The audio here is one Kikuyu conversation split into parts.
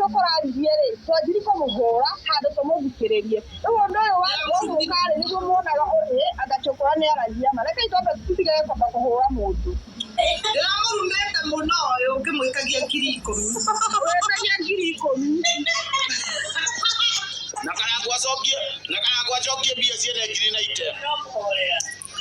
Cũkũra aririe rĩ, twanjirie kũmũhũra handũ tũmũthikĩrĩrie. Rĩu ũndũ ũyũ wa gũka rĩ, nĩguo muonaga ĩ anga Cũkũra nĩ aragia ma. Rekei twambe tũtigage kwamba kũhũra mũndũ. Ndĩramũrumĩte mũno ũyũ ngĩmwĩkagia 10,000. Wĩtagia 10,000. Na Karangũ acokie, na Karangũ acokie mbia ciene ngiri na ite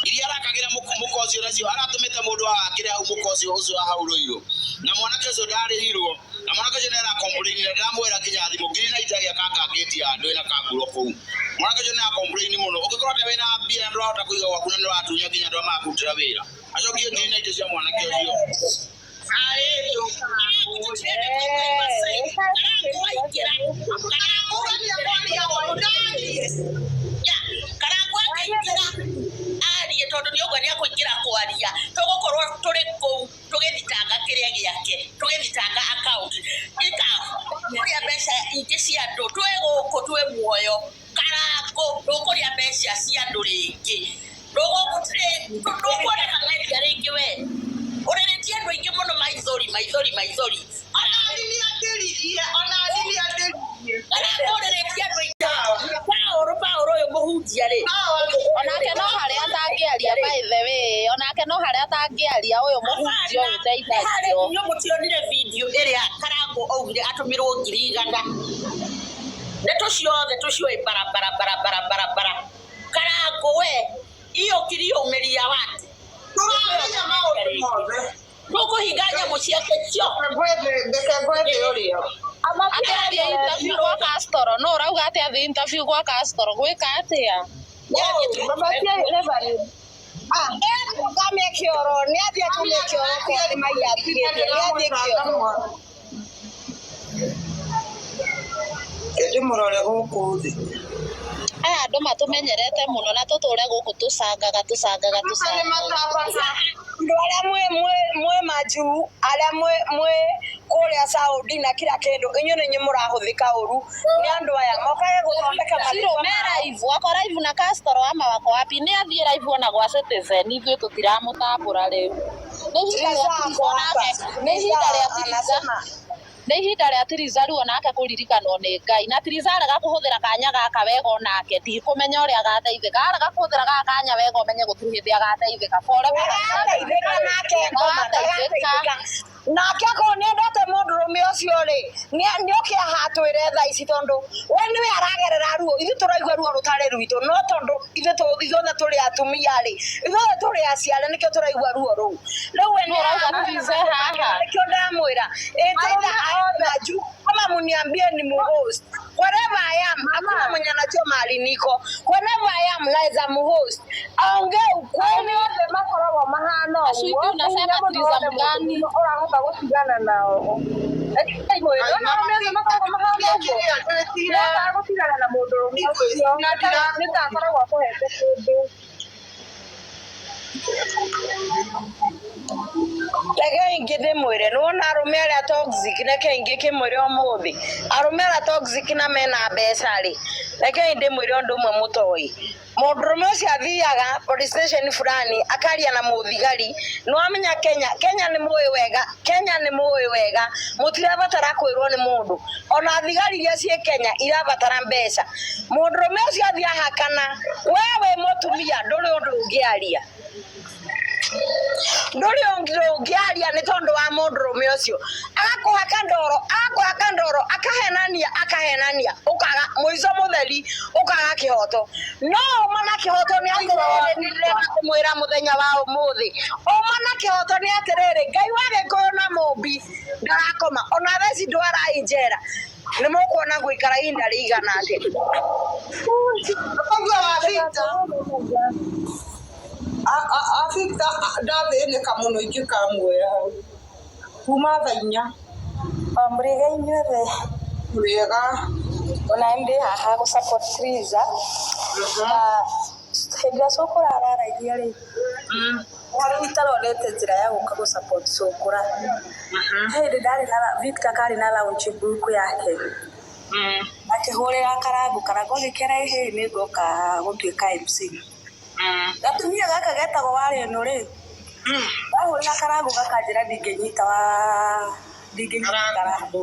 iria arakagĩra mũka ũcio nacio aratũmĩte mũndũ agakĩre hau mũka ũcio ũcio wa hau Rũirũ, na mwanake ũcio ndarĩhirwo, na mwanake ũcio nĩ aracomplain na ndĩramwĩra nginya thimũ ngiri na ite agĩakanga ngĩti ya andũ ĩna kanguro kũu. Mwanake ũcio nĩ aracomplain mũno. Ũngĩkorwo atĩ wĩna mbia na ndũrahota kũiga gwaku na nĩũratunya nginya andũ arĩa marakũrutĩra wĩra, acokie ngiri na ite cia mwanake ũcio. Karangũ aingĩra, Karangũ aingĩra, Karangũ akĩingĩra arie, tondũ nĩ ũguo nĩ akũingĩra kwaria, tũgũkorwo tũrĩ kũu tũgĩthitanga kĩrĩa gĩake, tũgĩthitanga account kũrĩa mbeca ingĩ cia andũ. Twĩ gũkũ twĩ muoyo. Karangũ, ndũkũrĩa mbeca cia andũ rĩngĩ, ndũkuoneka media rĩngĩ. We ũrĩrĩtie andũ aingĩ mũno maithori, maithori, maithori. Ona nini andĩririe, ona nini andĩririe. Karangũ, ũrĩrĩtie andũ aingĩ. Paũlũ, Paũlũ ũyũ mũhunjia rĩ, Onake no harĩa atangĩaria, by the way, onake no harĩa atangĩaria, ũyũ mũhunjia ũyũ ndeithagio. Inyuĩ mũtionire video ĩrĩa Karangũ augire atũmĩrwo 100,000? Nĩ tũciothe tũcioĩ barabara barabara barabara. Karangũ, we iyo kilio umelia watu. Tũramenya maũndũ mothe. Tũkũhinga nyamũ ciake cio. Reke ngwethe ũrĩa. Atĩ athiĩ interview gwa Castro, no ũrauga atĩ athiĩ interview gwa Castro gwĩka atĩa? Mabatie Reverend. Ah, akamie kĩoro, nĩ athiĩ akamie kĩoro kwa nĩ mai atigĩte, nĩ athiĩ kĩoro. Ndĩmũrore gũkũ thĩ. Aya andũ matũmenyerete mũno na tũtũre gũkũ tũcangaga, tũcangaga, Nĩ tũcangaga. matabata. Andũ arĩa mwĩ majuu, arĩa mwĩ kũrĩa Saudi na kila kĩndũ, inyuĩ nĩ inyuĩ mũrahũthĩka ũru nĩ andũ aya mokage gũthondeka Ciro marĩtwa me mao. Live wako live na Castro ama wako wapi? Nĩ athiĩ live ona gwa Citizen, ithuĩ tũtiramũtambũra rĩu. Nĩ ihinda Triza rĩa ako Tiriza hapa. onake, nĩ Triza ihinda rĩa Tiriza, anasema nĩ ihinda rĩa Tiriza rĩu onake kũririkanwo nĩ Ngai. Na Tiriza arega kũhũthĩra kanya gaka wega, onake ndikũmenya ũrĩa agateithĩka. Arega kũhũthĩra gaka kanya wega, ũmenye gũtirĩ hĩndĩ agateithĩka. Forever. Ndagateithĩka nake ngoma. Ndagateithĩka. Ndagateithĩka nake. Akorwo nĩ endete mũndũrũme ũcio rĩ, nĩ oke ahatwĩre thaa ici, tondũ we nĩwe aragerera ruo, ithuĩ tũraigua ruo rũtarĩ rwitũ. No tondũ ithuĩ ithuothe tũrĩ atumia rĩ, ithuothe tũrĩ aciare, nĩkĩo tũraigua ruo rũu. Rĩu we Nũ nĩ ũrauga aramatwĩra Tiriza make, haha? nĩkĩo ndamwĩra it's either aende majuu ama muniambie ni muhost. Wherever I am, hakuna mwenye anajua mahali niko. Wherever I am, naweza muhost aongee ukweli. Arũme othe makoragwo mahana ũguo. Asuiti, unasema Hinya mũno Tiriza wone mũndũ mgani? mũrũme ũrahota gũtigana nao. Rekei ngwĩre, ona arũme othe makoragwo mahana ũguo, nĩhotaga gũtigana na mũndũrũme ũcio nĩ ta akoragwo akũhete kĩndũ. Reke ingĩ ndĩmwĩre, nĩwona arũme arĩa toxic, reke ingĩ kĩmwĩre ũmũthĩ, arũme arĩa toxic na mena mbeca rĩ, reke ndĩmwĩre ũndũ ũmwe mũtoĩ. Mũndũrũme ũcio athiaga police station fulani akaria na mũthigari. Nĩwamenya Kenya, Kenya nĩ mũĩ wega, Kenya nĩ mũĩ wega, mũtirabatara kwĩrwo nĩ mũndũ. Ona thigari iria ciĩ Kenya irabatara mbeca. Mũndũrũme ũcio athiĩ ahakana, we wĩ mũtumia ndũrĩ ũndũ ũngĩaria, ndũrĩ ũndũ ũngĩaria, nĩ tondũ wa mũndũrũme ũcio agakũhaka ndoro, agakũhaka ndoro, akahenania, akahenania, ũkaga mũico mũtheri ũkaga kĩhoto. No ũma na kĩhoto nĩ atĩrĩrĩ, nĩ ndĩrenda kũmwĩra mũthenya wa ũmũthĩ, ũma na kĩhoto nĩ atĩrĩrĩ, Ngai wa Gĩkũyũ na mũmbi ndarakoma. Ona theci ndwarai njera, nĩ mũkuona gũikara ihinda rĩigana atĩa. Ũguo wa Victor. A Victor ndathĩnĩka mũno ingĩkamuoya hau kuma thaa 4. Mũrĩega inyuothe. Wega. Ona ndĩ haha gũ support Triza. Na hĩndĩ ĩrĩa Cũkũra araragia rĩ, rĩu itaronete njĩra ya gũka gũ support Cũkũra. He hĩndĩ ndarĩ na Victor karĩ na launch book yake, akĩhũrĩra Karangũ. Karangũ agĩkĩra ĩhĩ, nĩ ngoka gũtuĩka MC. Gatumia gaka getagwo Warĩnũ rĩ, ndahũrĩra Karangũ gakanjĩra ndingĩnyita wa ndingĩnyita Karangũ.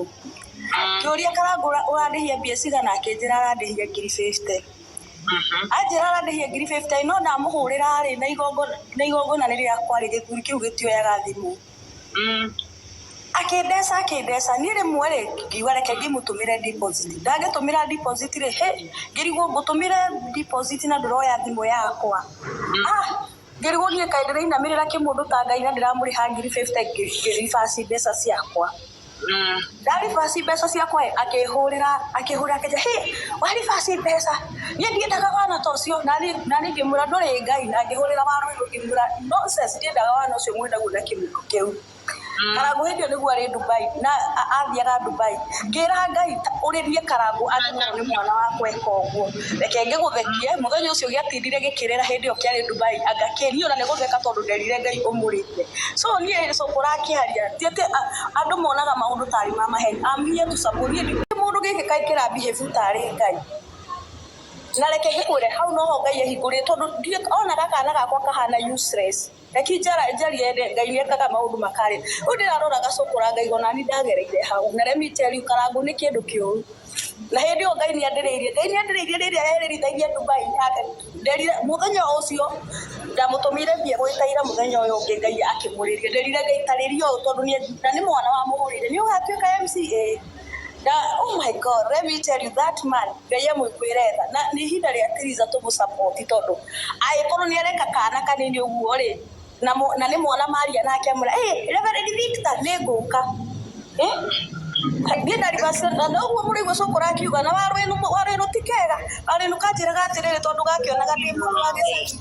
Ngĩũria Karangũ ũrandĩhia mbia cigana, akĩnjĩra arandĩhia ngiri 50. Anjĩra arandĩhia ngiri 50, no ndamũhũrĩra rĩ na igongona rĩrĩa kwarĩ gĩthuri kĩu gĩtioyaga thimũ. Akĩndeca akĩndeca, niĩ rĩmwe rĩ ngiuga reke ngĩmũtũmĩre deposit. Ndagĩtũmĩra deposit rĩ, hĩ, ngĩrigwo ngũtũmĩre deposit na ndũroya thimũ yakwa. Ah, ngĩrigwo niĩ kaĩ ndĩrainamĩrĩra kĩmũndũ ta Ngai na ndĩramũrĩha ngiri 50 ngĩribaci mbeca ciakwa. Ndaribaci mbeca ciakwa ĩ, akĩhũrĩra akĩhũrĩra akĩnjĩra, hĩ, waribaci mbeca, niĩ ndiendaga wana ta ũcio. Nani ngĩmwĩra ndũrĩ Ngai, na ngĩhũrĩra Waruiru ngĩmwĩra nonsense, ndiendaga wana ũcio mwĩnaguo na kĩmũndũ kĩu. Karangũ hĩndĩ ĩyo nĩguo arĩ Dubai na athiaga Dubai. Ngĩra Ngai ũrĩrie Karangũ angĩkorwo nĩ mwana wakwa eka ũguo. Reke ngĩgũthekie, mũthenya ũcio gĩatindire gĩkĩrĩra hĩndĩ ĩyo kĩarĩ Dubai, anga kĩniĩ ona nĩ gũtheka tondũ nderire Ngai ũmũrĩrie. So niĩ Cũkũra akĩaria, ti atĩ andũ monaga maũndũ tarĩ ma maheni. I'm here to support. Niĩ ndi kĩmũndũ gĩkĩ kaĩ kĩra behave tarĩ Ngai. Na reke ngĩkwĩre hau noho Ngai ehingũrĩre tondũ onaga kana gakwa kahana useless. Reke njarie Ngai nĩekaga maũndũ makarĩ. Rĩu ndĩrarora gacũkũra ngaigua nani ndagereire hau. Na let me tell you, Karangũ nĩ kĩndũ kĩũru. Na hĩndĩ ĩyo Ngai nĩandĩrĩirie. Ngai nĩandĩrĩirie rĩrĩa erĩrithagia Dubai. Nderire mũthenya ũcio ndamũtũmĩire mbia gwĩtaira mũthenya ũyũ ũngĩ Ngai akĩmũrĩria. Nderire Ngai tarĩria ũũ tondũ na nĩ mwana wamũhũrĩire. Nĩ ũgatuĩka MCA. Na, oh my God, let me tell you that man, Ngai amũiguĩre tha. Na nĩ ihinda rĩa Theresa tũmũ-support tondũ angĩkorwo nĩ areka kana kanini ũguo rĩ, na nĩ mwana maria nake amwĩra, hey, Reverend Victor, nĩ ngũka. Niĩ ndaribacire na noguo mũraigua Cũkũra akiuga na Waruĩnu ti kega. Waruĩnu kanjĩraga atĩrĩrĩ tondũ gakĩonaga ndĩ mũndũ wa gĩcagi.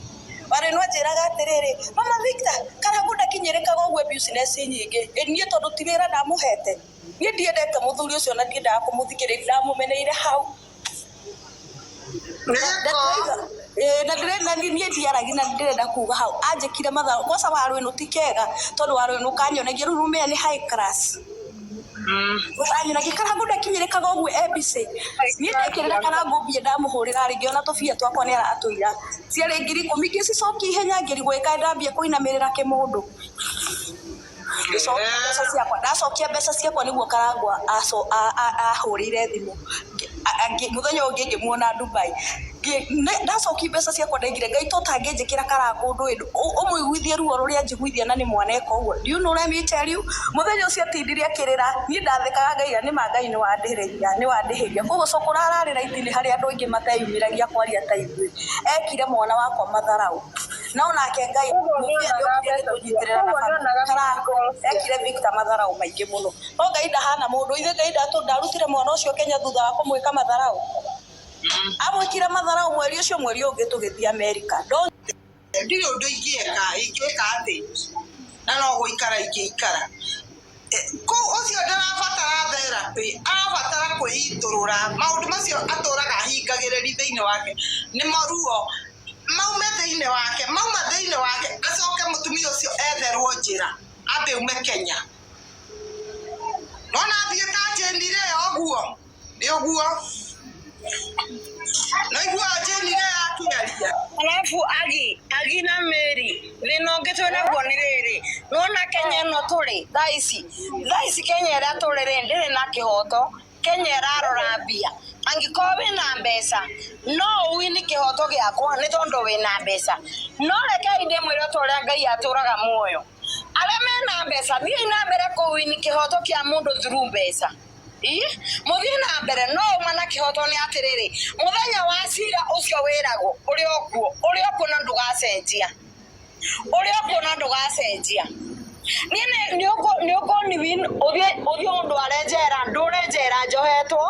Waruĩnu anjĩraga atĩrĩrĩ, Mama Victor, Karangũ ndakinyĩrĩkaga ũguo business nyingĩ. Ĩ niĩ tondũ ti wĩra ndamũhete. Niĩ ndiendete mũthuri ũcio na ndiendaga kũmũthikĩrĩria, ndamũmeneire hau. Na ndĩrenda niĩ ndiaragia na ndĩrenda kuga hau anjĩkire mathabu kwanza Waruĩnu ti kega tondũ Waruĩnu kanyonagia rĩu rũmea nĩ high class. Anyonagia Karangũ ndakinyĩrĩkaga ũguo ABC. Niĩ ndekĩrĩra Karangũ mbia ndamũhũrĩra rĩ ngĩona tũbia twakwa nĩ aratũiya. Ciarĩ ngiri ikũmi ngĩcicokia ihenya ngĩrigwo ĩ kaĩ ndambia kũinamĩrĩra kĩmũndũ. Ngĩcokia mbeca ciakwa, ndacokia mbeca ciakwa nĩguo Karangũ ahũrĩire thimũ. Mũthenya ũngĩ ngĩmuona Dubai. Ndacokia mbeca ciakwa ndaigire Ngai to tangĩnjĩkĩra Karangũ ũndũ ũyũ ũmũiguithie ruo rũrĩa njiguithia na nĩ mwana eka ũguo. Do you know, let me tell you, mũthenya ũcio atindire akĩrĩra, niĩ ndathekaga ngaiga nĩ ma Ngai nĩ wandĩhĩria, nĩ wandĩhĩria. Koguo Cũkũra ararĩra itĩ-inĩ harĩa andũ aingĩ mateyumĩragia kwaria ta ithuĩ. Ekire mwana wakwa matharau. No nake Ngai mũbia nĩokire agĩtũnyitĩrĩra na Karangũ ekire Victor matharau maingĩ mũno. No Ngai ndahana mũndũ, ithe Ngai ndarutire mwana ũcio Kenya thutha wa kũmwĩka matharau. Amwĩkire matharau mweri ũcio, mweri ũngĩ tũgĩthiĩ Amerika. Ndirĩ ũndũ ingĩeka, ingĩka atĩ na no gũikara ingĩikara. Kũu ũcio ndarabatara therapy, arabatara kwĩitũrũra. Maũndũ macio atũraga ahingagĩrĩria thĩinĩ wake nĩmo ruo maume thĩinĩ wake, mauma thĩinĩ wake acoke mũtumia ũcio etherwo njĩra ambe ume Kenya. Nona athiĩ ta Jane rĩ ũguo nĩ ũguo naigua Jane rĩ akĩaria. Alafu agi na Mary thĩna ũngĩ twĩ naguo nĩ rĩrĩ, nĩwona Kenya ĩno tũrĩ thaa ici Kenya ĩrĩa tũrĩ rĩ ndĩrĩ na kĩhoto. Kenya ĩrarora mbia. Angĩkorwo wĩna mbeca no ũwini kĩhoto gĩakwa nĩ tondũ wĩna mbeca. No rekei ndĩmwĩre o ta ũrĩa Ngai atũraga muoyo, arĩa mena mbeca thiĩi na mbere kũwini kĩhoto kĩa mũndũ through mbeca. Mũthiĩ na mbere no ũma na kĩhoto nĩ atĩrĩrĩ, mũthenya wa cira ũcio wĩragwo ũrĩ okuo, ũrĩ okuo na ndũgacenjia, ũrĩ okuo na ndũgacenjia. Niĩ nĩ ũkũniwin ũthiĩ ũndware njera, ndũre njera njohetwo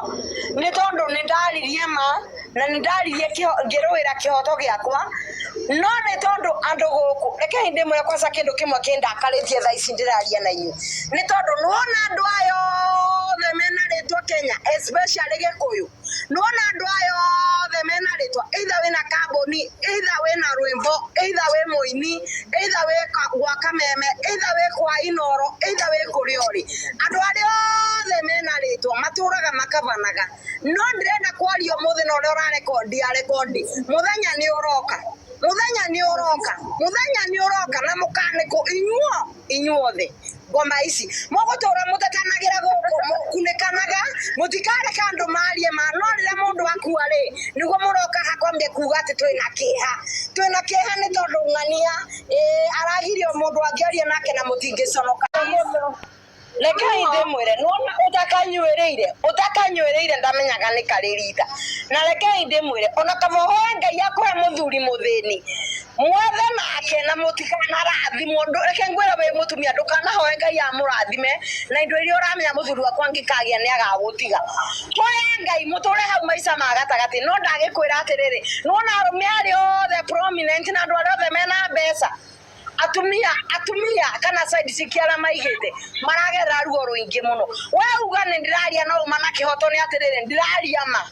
nĩ tondũ nĩ ndaririe ma na nĩ ndaririe ngĩrũĩra kĩhoto gĩakwa. No nĩ tondũ andũ gũkũ, rekei ndĩmwĩre kwanza kĩndũ kĩmwe kĩndakarĩtie thaa ici ndĩraria na inyuĩ, nĩ tondũ nĩwona andũ aya othe mena rĩtwa Kenya, especially Gĩkũyũ, nĩwona andũ aya othe mena rĩtwa, either wĩna kambuni, either wĩna rwĩmbo, either wĩ mũini, either wĩ gwa Kameme, either wĩ kwa Inoro, either wĩ kũrĩa ũrĩ, andũ arĩa othe mena rĩtwa matũraga makabanaga. No ndĩrenda kwaria ũmũthĩ na ũrĩa ũrarekondi arekondi, mũthenya nĩ ũroka, mũthenya nĩ ũroka, mũthenya nĩ ũroka na mũkanĩkwo inyuo inyuothe. Ngoma ici mũgũtũra mũtetanagira gũkũ mũkunĩkanaga, mũtikareka andũ marie ma, no rĩrĩa mũndũ akua rĩ, nĩguo mũroka hakwambia kuga atĩ twĩna kĩeha. Twĩna kĩeha nĩ tondũ ng'ania aragirio mũndũ angĩaria nake na mũtingĩconoka. Rekei ndĩmwĩre, nĩwona ũtakanyuĩrĩire, ũtakanyuĩrĩire ndamenyaga nĩ karĩ rita. Na rekei ndĩmwĩre, ona kaba ũhoe Ngai akũhe mũthuri mũthĩni, mwethe nake na mũtikanarathimwo. Reke ngwĩre wĩ mũtumia, ndũkanahoe Ngai amũrathime na indo iria ũramenya mũthuri wakwa angĩkagĩa nĩ agagũtiga. Hoya Ngai mũtũre hau maica ma gatagatĩ, no ndagĩkwĩra atĩrĩrĩ, nĩwona arũme arĩa othe prominent na andũ arĩa othe mena mbeca, atumia atumia kana side chick arĩa maigĩte maragerera ruo rũingĩ mũno. We uga nĩ ndĩraria no uma na kĩhoto nĩ atĩrĩrĩ, ndĩraria ma.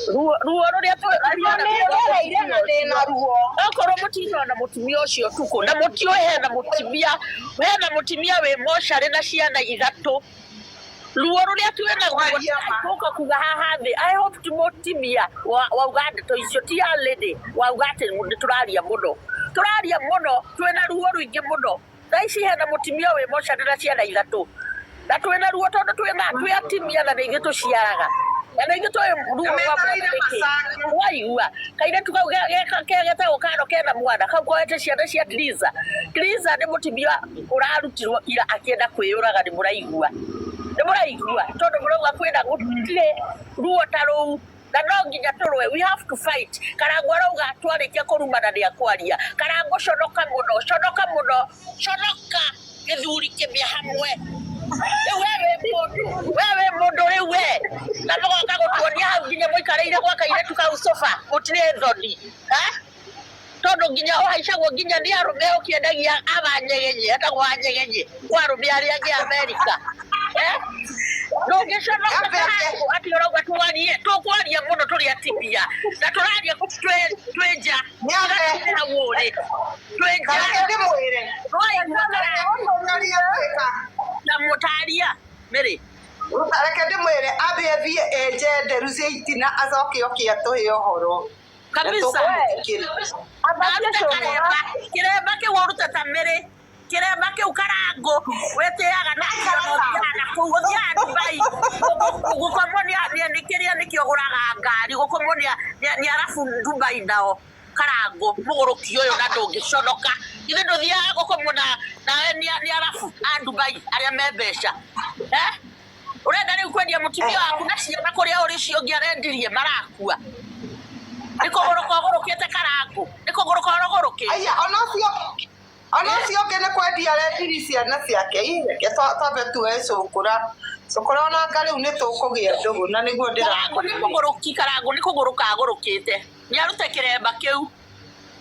Ruo ruo rũrĩa Nĩngereire na ndĩna ruo. Okorwo mũtinona mũtumia ũcio ũtukũ na mũtiũĩ hena mũtumia wĩ mocarĩ na ciana ithatũ, ruo rũrĩa twĩ naguo Kwaria ma. gũka kuga haha thĩ. I hope ti mũtumia wauga ndeto icio, ti a lady wauga atĩ nĩ tũraria mũno, tũraria mũno, twĩna ruo rũingĩ mũno. Thaa ici hena mũtumia wĩ mocarĩ na ciana ithatũ na twĩna ruo tondũ twĩna twĩ atumia na nĩ ithuĩ tũciaraga na nĩ ithuĩ tũĩ ruo Na rwa metereire mwana nĩkĩ. macango. Waigua kairĩtu kau getagwo Karo kena mwana kau koete ciana cia Triza. Triza nĩ mũtumia ũrarutirwo ira akĩenda kwĩyũraga. Nĩ mũraigua, nĩ mũraigua, tondũ mũrauga kwĩna gũtirĩ ruo ta rũu na no nginya tũrũe. We have to fight. Karangũ arauga twarĩkia kũrumana nĩ akwaria. Karangũ, conoka mũno, conoka mũno, conoka gĩthuri kĩmĩa hamwe. Rĩu we wĩ mũndũ, we wĩ mũndũ rĩu we na mũgoka gũtuonia hau nginya mũikarĩire gwa kairĩtu kau sofa, mũtirĩ thoni. Ha? Tondũ nginya ũhaicagwo nginya nĩ arũme, ũkĩendagia amanyegenye, etagwo anyegenye kwa arũme arĩa angĩ a Amerika. Eh? Ndũngĩconoka Karangũ atĩ ũrauga twarie, tũkwaria mũno tũrĩ atumia na tũraria twĩ nja. Nĩambe. Hau ũrĩ twĩ nja. Kareke ndĩmwĩre. Waigua Karangũ Ũrĩa gwĩka. Na mũtaria Mary. Reke ndĩmwĩre ambe athiĩ enje nderu cia itina, acoke oke atũhe ũhoro. Na Kabisa. tũkũmũthikĩrĩria. Arute karemba, kiremba kiu ũrute ta Mary, kiremba kiu Karangũ wĩtĩaga nakĩo na ũthiaga na kũu, ũthiaga Dubai gũkomwo nĩ kĩrĩa nĩkĩo ũgũraga ngari, gũkomwo nĩ arabu Dubai nao. Karangũ mũgũrũki ũyũ, na ndũngĩconoka, ithe ndũthiaga gũkomwo na nawe nĩ arabu a Dubai arĩa me mbeca. Eh? Ũrenda rĩu kwendia mũtumia waku na ciana kũrĩa ũrĩ, ũcio ũngĩ arendirie marakua nĩ kũgũrũka ũgũrũkĩte. Karangũ, nĩ kũgũrũka ũrũgũrũkĩte. Aya, ona ũcio ũngĩ nĩ kwendia arendiri ciana ciake. Ĩ, reke twambe tuoe cũkũra cũkũra, onanga rĩu nĩ tũkũgĩa ndũgũ na nĩguo Karangũ nĩ ndĩrakũria. mũgũrũki, Karangũ nĩ kũgũrũka agũrũkĩte. Nĩ arute kĩremba kĩu,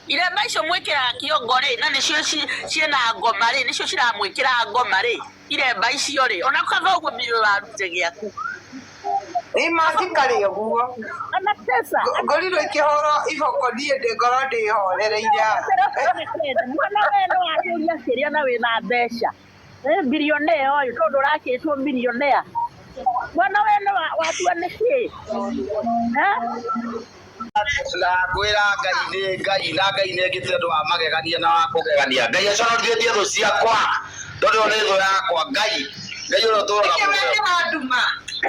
iremba icio mwĩkĩraga kĩongo rĩ, na nĩcio ciĩna ngoma rĩ, nĩcio ciramwĩkĩra ngoma rĩ, iremba icio rĩ, ona kaba ũguo mĩrĩ warute gĩaku. Ĩ, mangĩkarĩ ũguo. Ana pesa. Ngorirwo ikĩhũrwo iboko, niĩ ndĩ ngorwo ndĩhorereire haha. Mwana we no akũria kĩrĩa na wĩna mbeca, bilionea ũyũ, tondũ ũrakĩtwo bilionea. Mwana we no watua nĩ kĩ? Eh? Na ngwĩra Ngai nĩ Ngai, na Ngai nĩ ekĩte ũndũ wa magegania na wa kũgegania. Ngai aconorithĩtie thũ ciakwa, tondũ ĩyo nĩ thũ yakwa. Ngai, Ngai ũrĩa ũtũũraga Nĩkĩ muoyo. wekĩra nduma?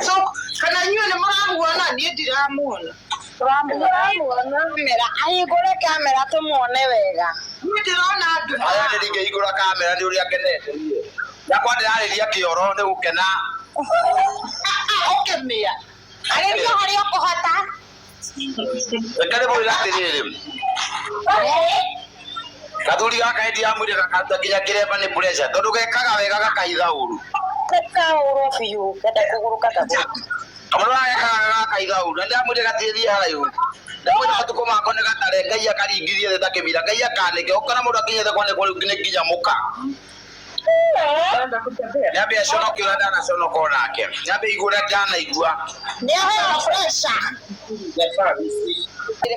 So kana inyuĩ nĩ mũramuona? Niĩ ndiramuona. Tũramuona kamera, ahingũre kamera tũmuone wega. Niĩ ndĩrona nduma. Aya, nĩ ndingĩhingũra kamera nĩ ũrĩa ngenete niĩ. Yakwa ndĩrarĩria kĩoro nĩ gũkena. Ũkĩmĩa. Arĩria harĩa ũkũhota. Reke ndĩmwĩre atĩrĩrĩ, gathuri gaka hĩndĩ ya mwĩrĩ gakaruta nginya kĩremba nĩ pressure, tondũ gekaga wega gakahitha ũru. Kaũrwo biũ, kenda kũgũrũka kagũrũka. Kamũndũ gaka gekaga gakahitha ũru, na ndĩramwĩrire gathiĩ haraihu. Ndamwĩra matukũ mako nĩ gatare, Ngai akaringirie thĩ ta kĩmira, Ngai akanĩke ũkona mũndũ akinyĩte kwanĩkwo rĩu nĩ nginya mũka. Nĩambe aconoke ũrĩa ndanaconoka onake, nĩambe aigue ũrĩa ndanaigua. Nĩ aheo pressure.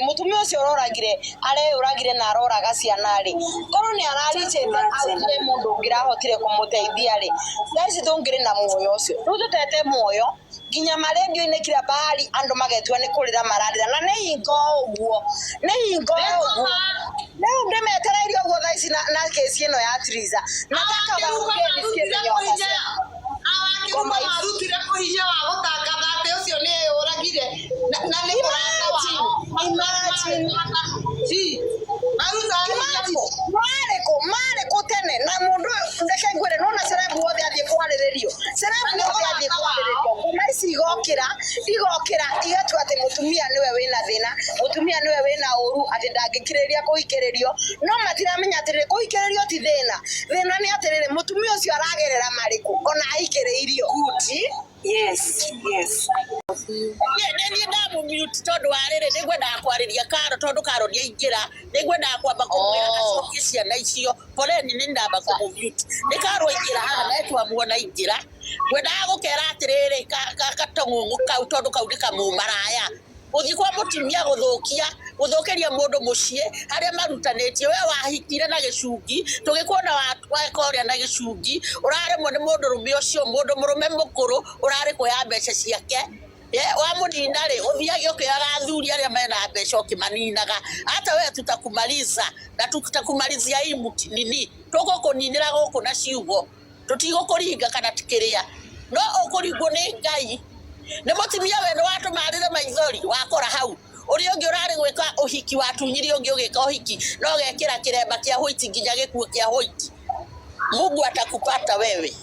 Mũtumia ũcio ũroragire, areyũragire na aroraga ciana rĩ, korwo nĩ ararichĩte autire mũndũ ũngĩrahotire kũmũteithia rĩ, thaa ici tũngĩrĩ na muoyo ũcio. Rĩu tũtete muoyo nginya marendio-inĩ kila bahali, andũ magetua nĩ kũrĩra mararĩra, na nĩ hingo ũguo, nĩ hingo ũguo. Rĩu ndĩmetereire ũguo thaa ici na kesi ĩno ya Triza. Nataka Awakĩruga waongee nisikie marutire venye kũhinya watasema. awakĩruga Ngoma ici. marutire kũhinya wa gũtangatha atĩ ũcio nĩ eyũragire na nĩ mũrata Imagine, wao. imagine. Maruta hinya Imagine, marĩ kũ marĩ kũ tene na mũndũ ũyũ ndeke ngwĩre nona cerebu wothe athiĩ kwarĩrĩrio cerebu na nĩ wothe athiĩ mũrata wao. kwarĩrĩrio ngoma ici igokĩra igokĩra igatua atĩ mũtumia nĩwe wĩna thĩna mũtumia nĩwe wĩna ũru atĩ ndangĩkirĩrĩria kũhikĩrĩrio no matiramenya atĩrĩrĩ kũhikĩrĩrio ti thĩna thĩna nĩ atĩrĩrĩ mũtumia ũcio aragerera marĩkũ ona ahikĩrĩirio. Yes, yes. Niĩ ndamũmute tondũ wa rĩrĩ nĩ ngwendaga kwarĩria Karo tondũ Karo nĩ aingĩra nĩ ngwendaga kwamba kũmwĩra Oh. acokie ciana icio poleni nĩ ndamba kũmũmute nĩ Karo aingĩra haha na twamuona aingĩra ngwendaga gũkera atĩrĩrĩ katong'ong'o kau tondũ kau nĩ kamũmaraya gũthiĩ kwa mũtumia gũthũkia gũthũkĩria mũndũ mũciĩ harĩa marutanĩtie we wahikire na gĩcungi tũgĩkuona weka ũrĩa na gĩcungi ũraremwo nĩ mũndũ rũme ũcio mũndũ mũrũme mũkũrũ ũrarĩ kuoya mbeca ciake. Ye, wamunina rĩ ũthiage ũkĩoyaga athuri arĩa mena mbeca ũkĩmaninaga hata we tutakumaliza na tutakumalizia hii nini tũgũkũninĩra gũkũ na ciugo tũtigũkũringa kana kĩrĩa no ũkũringwo nĩ Ngai nĩ mũtumia we nĩ watũmarĩre maithori wakora hau ũrĩa ũngĩ ũrarĩ gwĩka ũhiki watunyire ũngĩ ũgĩka ũhiki no ũgekĩra kĩremba kĩa white nginya gĩkuo kĩa white. Mungu atakupata wewe.